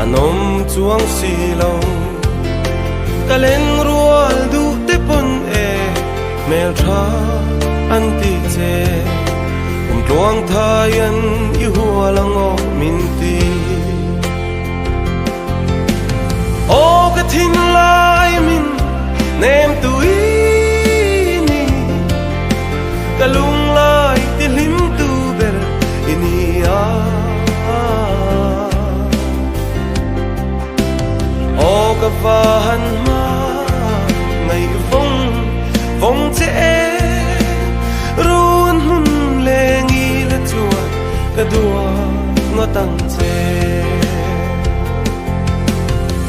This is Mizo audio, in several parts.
An awm chuang si lo. Ka len rual duh te pawn e hmeltha an ti che. Kum tluang thai an i hual ang aw min ti. Aw ka thinlai min nem tui ni. Ka lunglai ti hlim tu ber i ni a. Aw ka va han hma ngaih vawng vawng che e. Run hmun leng i la chuan ka duat ngawt ang che.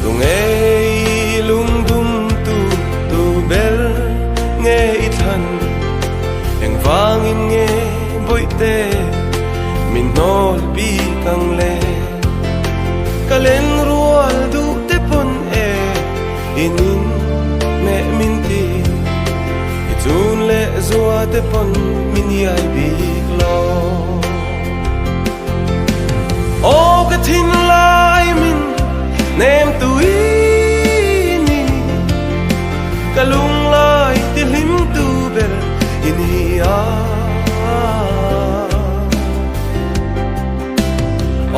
Tu nge i lungdum tu tu ber nge i thlan? Engvangin nge bawihte min hnawl bik ang le? Ka len rual duh te pawn e in in meh min ti. I chun leh zua te pawn min iai bik lo. Aw ka thinlai min nem tui ni. Ka lunglai ti hlim tu ber i ni a.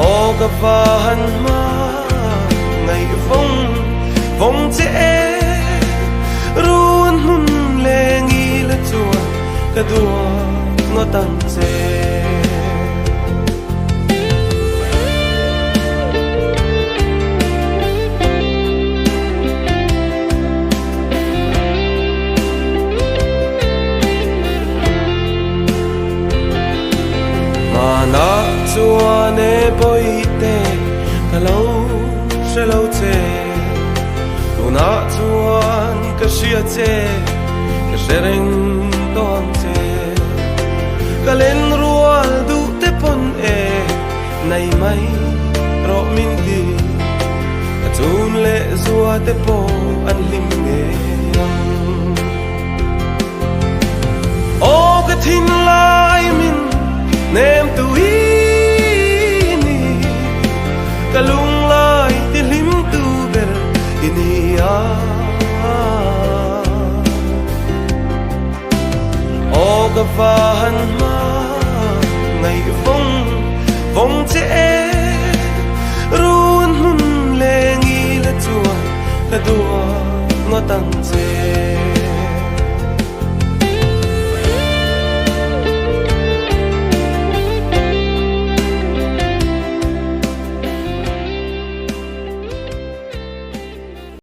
Aw ka va han hma ngaih vawng vawng che e. Run hmun leng i la chuan ka duat ngawt ang che. Hmanah chuan e bawihte ka lo hre lo che. Tunah chuan ka hria che, ka hre reng tawh ang che. Ka len rual duh te pawn e nei mai rawh min ti. Ka chun leh zua te pawh an hlim ngei ang. Aw ka thinlai min nem tui ni. Ka lunglai ti hlim tu ber i ni a. Aw ka va han hma ngaih vawng vawng che e. Run hmun leng i la chuan ka duat ngawt ang che.